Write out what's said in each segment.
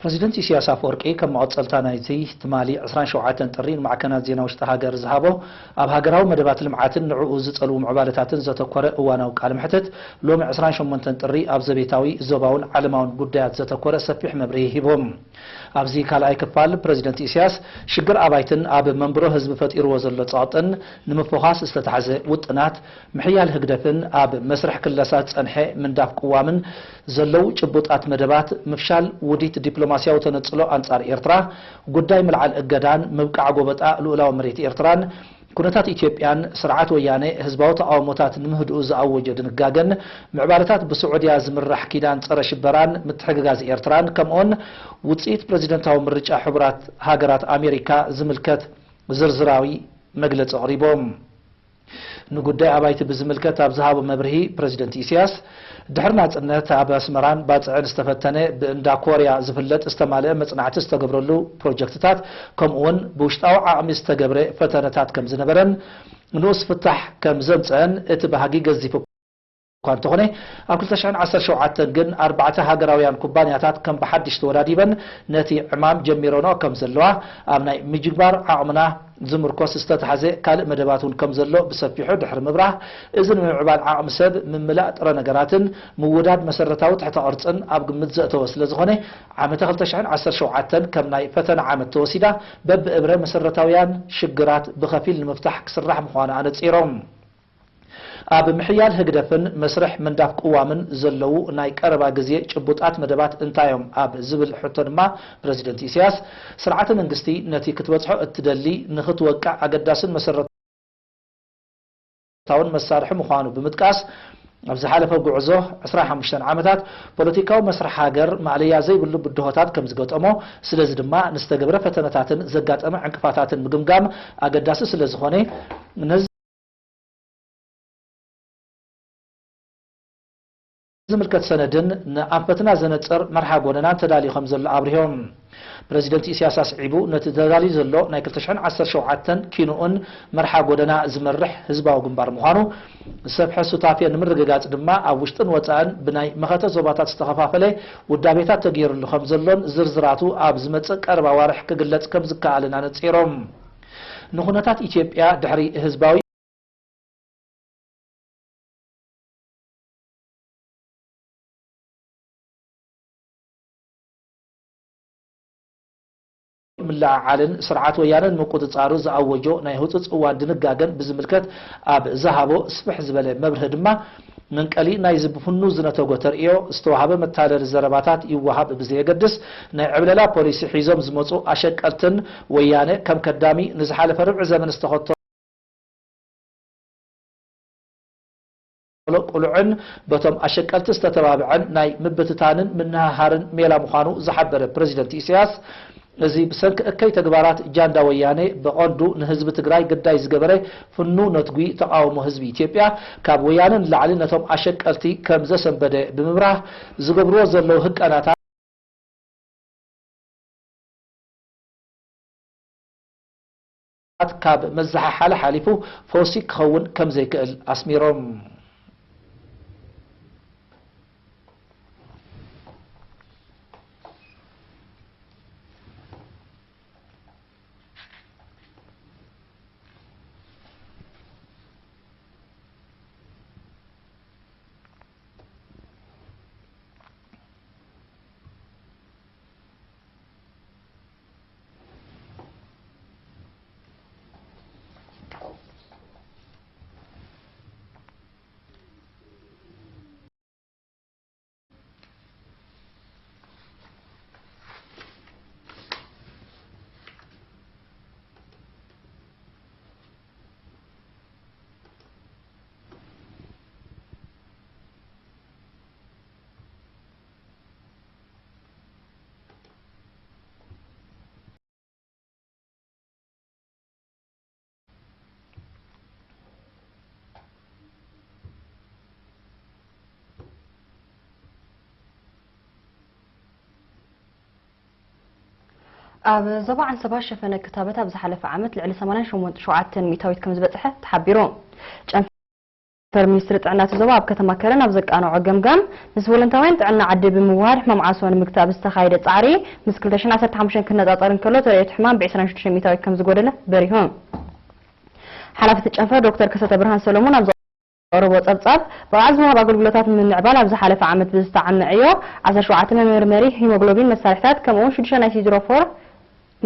ፕረዚደንት ኢሳያስ ኣፈወርቂ ከም መቐጸልታ ናይቲ ትማሊ ዕስራን ሸውዓተን ጥሪ ንማዕከናት ዜና ውሽጢ ሃገር ዝሃቦ ኣብ ሃገራዊ መደባት ልምዓትን ንዕኡ ዝጸልዉ ምዕባለታትን ዘተኮረ እዋናዊ ቃለ መሕትት፣ ሎሚ ዕስራን ሸሞንተን ጥሪ ኣብ ዘቤታዊ፣ ዞባውን ዓለማውን ጉዳያት ዘተኮረ ሰፊሕ መብርሂ ሂቦም። ኣብዚ ካልኣይ ክፋል ፕረዚደንት ኢሳያስ ሽግር ኣባይትን ኣብ መንብሮ ህዝቢ ፈጢርዎ ዘሎ ጸቕጥን ንምፍዃስ ዝተታሕዘ ውጥናት፣ ምሕያል ህግደፍን ኣብ መስርሕ ክለሳ ዝጸንሐ ምንዳፍ ቅዋምን ዘለዉ ጭቡጣት መደባት፣ ምፍሻል ውዲት ዲፕሎማስያዊ ተነጽሎ ኣንጻር ኤርትራ፣ ጉዳይ ምልዓል እገዳን ምብቃዕ ጎበጣ ልኡላዊ መሬት ኤርትራን፣ ኩነታት ኢትዮጵያን ስርዓት ወያነ ህዝባዊ ተቓውሞታት ንምህድኡ ዝኣወጆ ድንጋገን፣ ምዕባለታት ብስዑድያ ዝምራሕ ኪዳን ጸረ ሽበራን ምትሕግጋዝ ኤርትራን፣ ከምኡውን ውጽኢት ፕረዚደንታዊ ምርጫ ሕቡራት ሃገራት ኣሜሪካ ዝምልከት ዝርዝራዊ መግለጺ ኣቕሪቦም። ንጉዳይ ኣባይቲ ብዝምልከት ኣብ ዝሃቦ መብርሂ፣ ፕረዚደንት ኢሳያስ፣ ድሕሪ ናጽነት ኣብ ኣስመራን ባጽዕን ዝተፈተነ ብእንዳ ኮርያ ዝፍለጥ ዝተማልአ መጽናዕቲ ዝተገብረሉ ፕሮጀክትታት፣ ከምኡውን ብውሽጣዊ ዓቕሚ ዝተገብረ ፈተነታት ከም ዝነበረን ንኡስ ፍታሕ ከም ዘምጸአን እቲ ባህጊ ገዚፍ እኳ እንተኾነ፣ ኣብ ክልተ ሽሕን ዓሰርተ ሸውዓተን ግን ኣርባዕተ ሃገራውያን ኩባንያታት ከም ብሓድሽ ተወዳዲበን ነቲ ዕማም ጀሚረንኦ ከም ዘለዋ፣ ኣብ ናይ ምጅግባር ዓቕምና ዝምርኮስ ዝተታሕዘ ካልእ መደባት እውን ከም ዘሎ ብሰፊሑ ድሕሪ ምብራህ፣ እዚ ንምምዕባል ዓቕሚ ሰብ፣ ምምላእ ጥረ ነገራትን ምውዳድ መሰረታዊ ትሕተ ቅርጽን ኣብ ግምት ዘእተወ ስለ ዝኾነ፣ ዓመተ ክልተ ሽሕን ዓሰርተ ሸውዓተን ከም ናይ ፈተነ ዓመት ተወሲዳ፣ በብእብረ መሰረታውያን ሽግራት ብኸፊል ንምፍታሕ ክስራሕ ምዃኑ ኣነጺሮም። ኣብ ምሕያል ህግደፍን መስርሕ ምንዳፍ ቅዋምን ዘለዉ ናይ ቀረባ ግዜ ጭቡጣት መደባት እንታዮም ኣብ ዝብል ሕቶ ድማ፣ ፕረዚደንት ኢሳያስ፣ ስርዓተ መንግስቲ ነቲ ክትበጽሖ እትደሊ ንኽትወቅዕ ኣገዳስን መሰረታውን መሳርሒ ምዃኑ ብምጥቃስ፣ ኣብ ዝሓለፈ ጉዕዞ ዕስራን ሓሙሽተን ዓመታት ፖለቲካዊ መስርሕ ሃገር ማእለያ ዘይብሉ ብድሆታት ከም ዝገጠሞ፣ ስለዚ ድማ ንዝተገብረ ፈተነታትን ዘጋጠመ ዕንቅፋታትን ምግምጋም ኣገዳሲ ስለ ዝኾነ፣ ነዚ ዝምልከት ሰነድን ንኣንፈትና ዘነጽር መርሃ ጎደናን ተዳልዩ ከም ዘሎ ኣብሪሆም። ፕረዚደንት ኢሳያስ ኣስዒቡ፣ ነቲ ተዳልዩ ዘሎ ናይ ክልተ ሽሕን ዓሰርተ ሸውዓተን ኪንኡን መርሃ ጎደና ዝመርሕ ህዝባዊ ግንባር ምዃኑ፣ ዝሰፍሐ ሱታፌ ንምርግጋጽ ድማ ኣብ ውሽጥን ወጻእን ብናይ መኸተ ዞባታት ዝተኸፋፈለ ውዳቤታት ተገይሩሉ ከም ዘሎን ዝርዝራቱ ኣብ ዝመጽእ ቀረባ ኣዋርሕ ክግለጽ ከም ዝከኣልን ኣነጺሮም። ንኹነታት ኢትዮጵያ ድሕሪ ህዝባዊ ምልዕዓልን ስርዓት ወያነ ንምቁጽጻሩ ዝኣወጆ ናይ ህጹጽ እዋን ድንጋገን ብዝምልከት ኣብ ዝሃቦ ስፍሕ ዝበለ መብርሂ ድማ፣ መንቀሊ ናይዚ ብፍኑ ዝነተጎ ተርእዮ፣ ዝተዋህበ መታለሊ ዘረባታት ይወሃብ ብዘየገድስ፣ ናይ ዕብለላ ፖሊሲ ሒዞም ዝመጹ ኣሸቀልትን ወያነ ከም ከዳሚ ንዝሓለፈ ርብዒ ዘመን ዝተኸተሎ ቅሉዕን በቶም ኣሸቀልቲ ዝተተባብዐን ናይ ምብትታንን ምንህሃርን ሜላ ምዃኑ ዝሓበረ ፕረዚደንት ኢሳያስ፣ እዚ ብሰንኪ እከይ ተግባራት ጃንዳ ወያነ ብቐንዱ ንህዝቢ ትግራይ ግዳይ ዝገበረ ፍኑው ነትጒ ተቓውሞ ህዝቢ ኢትዮጵያ፣ ካብ ወያነ ንላዕሊ ነቶም ኣሸቀልቲ ከም ዘሰንበደ ብምብራህ፣ ዝገብርዎ ዘለዉ ህቀናታት ካብ መዘሓሓሊ ሓሊፉ ፈውሲ ክኸውን ከም ዘይክእል ኣስሚሮም። ኣብ ዞባ ዓንሰባ ሸፈነ ክታበት ኣብ ዝሓለፈ ዓመት ልዕሊ ሰማንያን ሸሞንተን ሸውዓተን ሚእታዊት ከም ዝበጽሐ ተሓቢሩ። ጨንፈ ዳይሬክተር ሚኒስትሪ ጥዕና እቲ ዞባ ኣብ ከተማ ከረን ኣብ ዘቃነዖ ገምጋም፣ ምስ ቮለንታውያን ጥዕና ዓዲ ብምውሃድ ሕማም ዓሶ ንምግታእ ብዝተኻየደ ጻዕሪ፣ ምስ ክልተ ሽሕን ዓሰርተ ሓሙሽተን ክነጻጸር እንከሎ፣ ተርእዮት ሕማም ብ ዕስራን ሽዱሽተ ሚእታዊት ከም ዝጎደለ በሪሁ። ሓላፊ እቲ ጨንፈር ዶክተር ከሰተ ብርሃን ሰሎሞን ኣብ ዘቕረቦ ጸብጻብ፣ ብቕዓት ዝወሃብ ኣገልግሎታት ንምምዕባል ኣብ ዝሓለፈ ዓመት ብዝተዓመ ዕዮ፣ ዓሰርተ ሸውዓተ መመርመሪ ሂሞግሎቢን መሳርሒታት፣ ከምኡ'ውን ሽዱሽተ ናይ ሲድሮፎር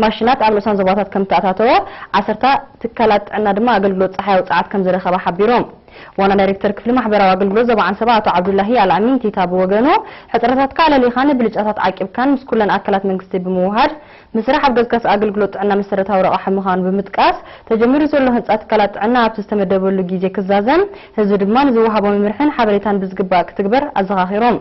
ማሽናት ኣብ ንኡሳን ዞባታት ከም እተኣታተወ፣ ዓሰርተ ትካላት ጥዕና ድማ ኣገልግሎት ጸሓያዊ ጸዓት ከም ዝረኸባ ሓቢሮም። ዋና ዳይሬክተር ክፍሊ ማሕበራዊ ኣገልግሎት ዞባ ዓንሰባ ኣቶ ዓብዱላሂ ኣልኣሚን ቲታ ብወገኑ፣ ሕጽረታትካ ኣለሊኻን ብልጫታት ዓቂብካን ምስ ኩለን ኣካላት መንግስቲ ብምውሃድ፣ ምስራሕ ኣብ ገዝካስ ኣገልግሎት ጥዕና መሰረታዊ ረቋሒ ምዃኑ ብምጥቃስ፣ ተጀሚሩ ዘሎ ህንጻ ትካላት ጥዕና ኣብቲ ዝተመደበሉ ግዜ ክዛዘም፣ ህዝቢ ድማ ንዝወሃቦ መምርሕን ሓበሬታን ብዝግባእ ክትግበር ኣዘኻኺሮም።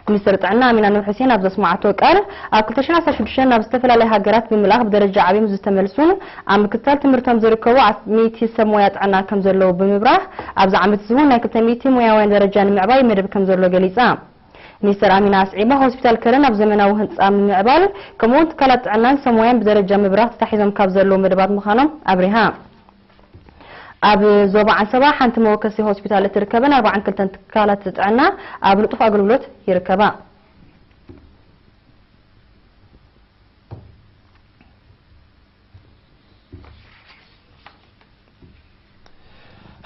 ሚኒስትር ጥዕና ኣሚና ኑር ሑሴን ኣብ ዘስመዓቶ ቃል፣ ኣብ ክልተ ሽሕን ዓሰርተ ሽዱሽተን ናብ ዝተፈላለያ ሃገራት ብምልኣኽ ብደረጃ ዓብዮም ዝተመልሱን ኣብ ምክትታል ትምህርቶም ዝርከቡ ዓስ-፣ ሚእቲ ሰብ ሞያ ጥዕና ከም ዘለዉ ብምብራህ፣ ኣብዚ ዓመት እዚ እውን ናይ ክልተ ሚእቲ ሞያውያን ደረጃ ንምዕባይ መደብ ከም ዘሎ ገሊጻ። ሚኒስትር ኣሚና ኣስዒባ፣ ሆስፒታል ከረን ኣብ ዘመናዊ ህንጻ ምምዕባል፣ ከምኡ'ውን ትካላት ጥዕናን ሰብ ሞያን ብደረጃ ምብራህ ተታሒዞም ካብ ዘለዉ መደባት ምዃኖም ኣብሪሃ። ኣብ ዞባ ዓንሰባ ሓንቲ መወከሲ ሆስፒታል እትርከበን ኣርባዓን ክልተን ትካላት ጥዕና ኣብ ንጡፍ ኣገልግሎት ይርከባ።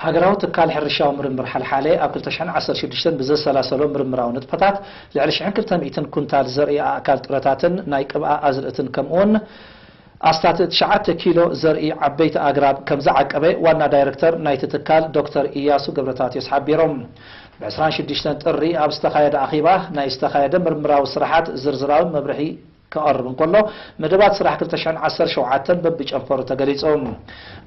ሃገራዊ ትካል ሕርሻዊ ምርምር ሓልሓለ ኣብ ክልተ ሽሕን ዓሰርተ ሽዱሽተን ብዘሰላሰሎ ምርምራዊ ንጥፈታት፣ ልዕሊ ሽሕን ክልተ ሚእትን ኩንታል ዘርኢ ኣእካል ጥረታትን ናይ ቅብኣ ኣዝርእትን ከምኡውን ኣስታት ትሽዓተ ኪሎ ዘርኢ ዓበይቲ ኣግራብ ከም ዝዓቀበ ዋና ዳይረክተር ናይቲ ትካል ዶክተር ኢያሱ ገብረታቴዎስ ሓቢሮም። ብ ዕስራን ሽዱሽተን ጥሪ ኣብ ዝተኻየደ ኣኼባ፣ ናይ ዝተኻየደ ምርምራዊ ስራሓት ዝርዝራዊ መብርሂ ክቐርብ እንከሎ፣ መደባት ስራሕ ክልተ ሽሕን ዓሰርተ ሸውዓተን በብጨንፈሩ ተገሊጹ።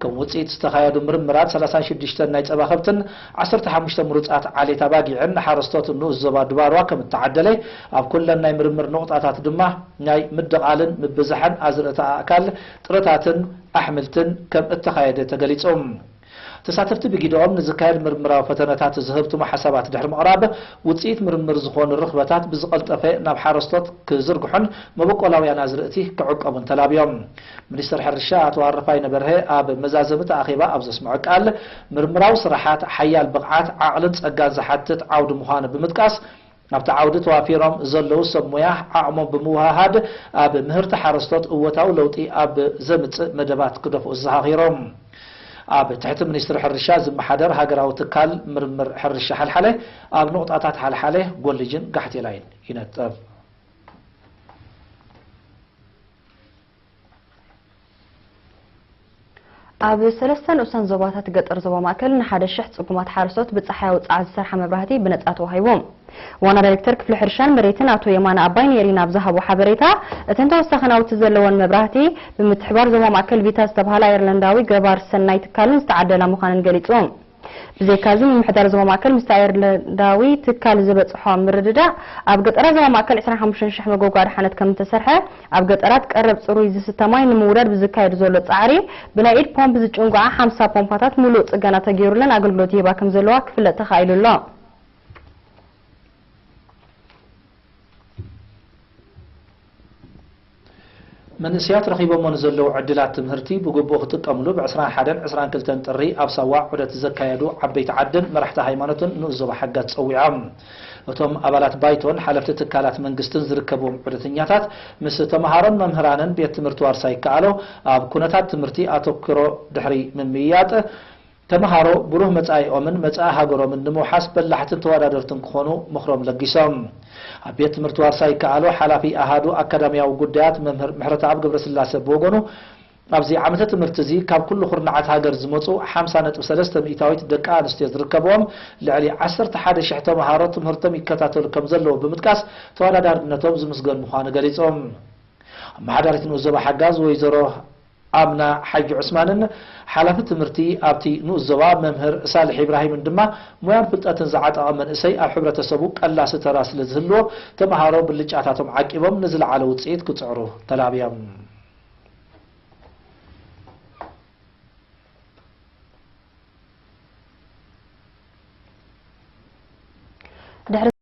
ከም ውጽኢት ዝተኻየዱ ምርምራት፣ ሰላሳን ሽዱሽተን ናይ ጸባ ከብትን ዓሰርተ ሓሙሽተ ምሩጻት ዓሌት ኣባጊዕን ንሓረስቶት ንኡስ ዞባ ድባርዋ ከም እተዓደለ፣ ኣብ ኩለን ናይ ምርምር ነቑጣታት ድማ ናይ ምድቓልን ምብዛሕን ኣዝርእቲ ኣእካል ጥረታትን ኣሕምልትን ከም እተኻየደ ተገሊጹ። ተሳተፍቲ ብጊደኦም ንዝካየድ ምርምራዊ ፈተነታት ዝህብትሙ ሓሳባት ድሕሪ ምቕራብ፣ ውጽኢት ምርምር ዝኾኑ ርኽበታት ብዝቐልጠፈ ናብ ሓረስቶት ክዝርግሑን መበቆላውያን ኣዝርእቲ ክዕቀቡን ተላብዮም። ሚኒስትር ሕርሻ ኣቶ ኣረፋይነ በርሀ ኣብ መዛዘሚ እቲ ኣኼባ ኣብ ዘስምዖ ቃል፣ ምርምራዊ ስራሓት ሓያል ብቕዓት ዓቕልን ጸጋን ዝሓትት ዓውዲ ምዃኑ ብምጥቃስ፣ ኣብቲ ዓውዲ ተዋፊሮም ዘለዉ ሰብ ሞያ ዓቕሞም ብምውህሃድ ኣብ ምህርቲ ሓረስቶት እወታዊ ለውጢ ኣብ ዘምጽእ መደባት ክደፍኡ ዘኻኺሮም። ኣብ ትሕቲ ሚኒስትሪ ሕርሻ ዝመሓደር ሃገራዊ ትካል ምርምር ሕርሻ ሓልሓለ ኣብ ንቑጣታት ሓልሓለ፣ ጎልጅን ጋሕቴላይን ይነጥፍ። ኣብ ሰለስተ ንኡሳን ዞባታት ገጠር ዞባ ማእከል ንሓደ ሽሕ ጽጉማት ሓረስቶት ብጸሓያዊ ጸዓት ዝሰርሓ መብራህቲ ብነጻ ተዋሂቡ። ዋና ዳይሬክተር ክፍሊ ሕርሻን መሬትን ኣቶ የማነ ኣባይ ኔሪን ኣብ ዝሃቦ ሓበሬታ፣ እተን ተወሳኺ ናውቲ ዘለወን መብራህቲ ብምትሕባር ዞባ ማእከል ቪታ ዝተባህለ ኣየርላንዳዊ ገባር ሰናይ ትካልን ዝተዓደላ ምዃነን ገሊጹ። ብዘይካዚ፣ ምምሕዳር ዞባ ማእከል ምስቲ ኣየርላንዳዊ ትካል ዝበጽሖ ምርድዳእ፣ ኣብ ገጠራት ዞባ ማእከል ዕስራን ሓሙሽተን ሽሕ መጎጎ ኣድሓነት ከም እተሰርሐ፣ ኣብ ገጠራት ቀረብ ጽሩይ ዝስተ ማይ ንምውራድ ብዝካየድ ዘሎ ጻዕሪ፣ ብናይ ኢድ ፖምፕ ዝጭንጉዓ ሓምሳ ፖምፓታት ምሉእ ጽገና ተገይሩለን ኣገልግሎት ይህባ ከም ዘለዋ ክፍለጥ ተኻኢሉ ኣሎ። መንእሰያት ረኺቦሞ ንዘለዉ ዕድላት ትምህርቲ ብግቡእ ክጥቀምሉ፣ ብ ዕስራን ሓደን ዕስራን ክልተን ጥሪ ኣብ ሳዋ ዑደት ዘካየዱ ዓበይቲ ዓድን መራሕቲ ሃይማኖትን ንኡስ ዞባ ሓጋዝ ጸዊዖም። እቶም ኣባላት ባይቶን ሓለፍቲ ትካላት መንግስትን ዝርከብዎም ዑደተኛታት፣ ምስ ተመሃሮን መምህራንን ቤት ትምህርቲ ዋርሳይ ይከኣሎ ኣብ ኩነታት ትምህርቲ ኣተኩሮ ድሕሪ ምምይያጥ፣ ተመሃሮ ብሩህ መጻኢኦምን መጻኢ ሃገሮምን ንምውሓስ በላሕትን ተወዳደርትን ክኾኑ ምኽሮም ለጊሶም። ኣብ ቤት ትምህርቲ ዋርሳይ ይከኣሎ ሓላፊ ኣሃዱ ኣካዳሚያዊ ጉዳያት መምህር ምሕረተኣብ ገብረስላሰ ብወገኑ፣ ኣብዚ ዓመተ ትምህርቲ እዚ ካብ ኩሉ ኩርናዓት ሃገር ዝመጹ ሓምሳ ነጥቢ ሰለስተ ሚእታዊት ደቂ ኣንስትዮ ዝርከብዎም ልዕሊ ዓሰርተ ሓደ ሽሕ ተመሃሮ ትምህርቶም ይከታተሉ ከም ዘለዉ ብምጥቃስ፣ ተወዳዳርነቶም ዝምስገን ምዃኑ ገሊጾም። ኣመሓዳሪት ንኡስ ዞባ ሓጋዝ ወይዘሮ ኣምና ሓጂ ዑስማንን ሓላፊ ትምህርቲ ኣብቲ ንኡስ ዞባ መምህር ሳልሕ ኢብራሂምን ድማ፣ ሞያን ፍልጠትን ዝዓጠቐ መንእሰይ ኣብ ሕብረተሰቡ ቀላሲ ተራ ስለ ዝህልዎ፣ ተመሃሮ ብልጫታቶም ዓቂቦም ንዝለዓለ ውጽኢት ክጽዕሩ ተላብዮም። ድሕሪ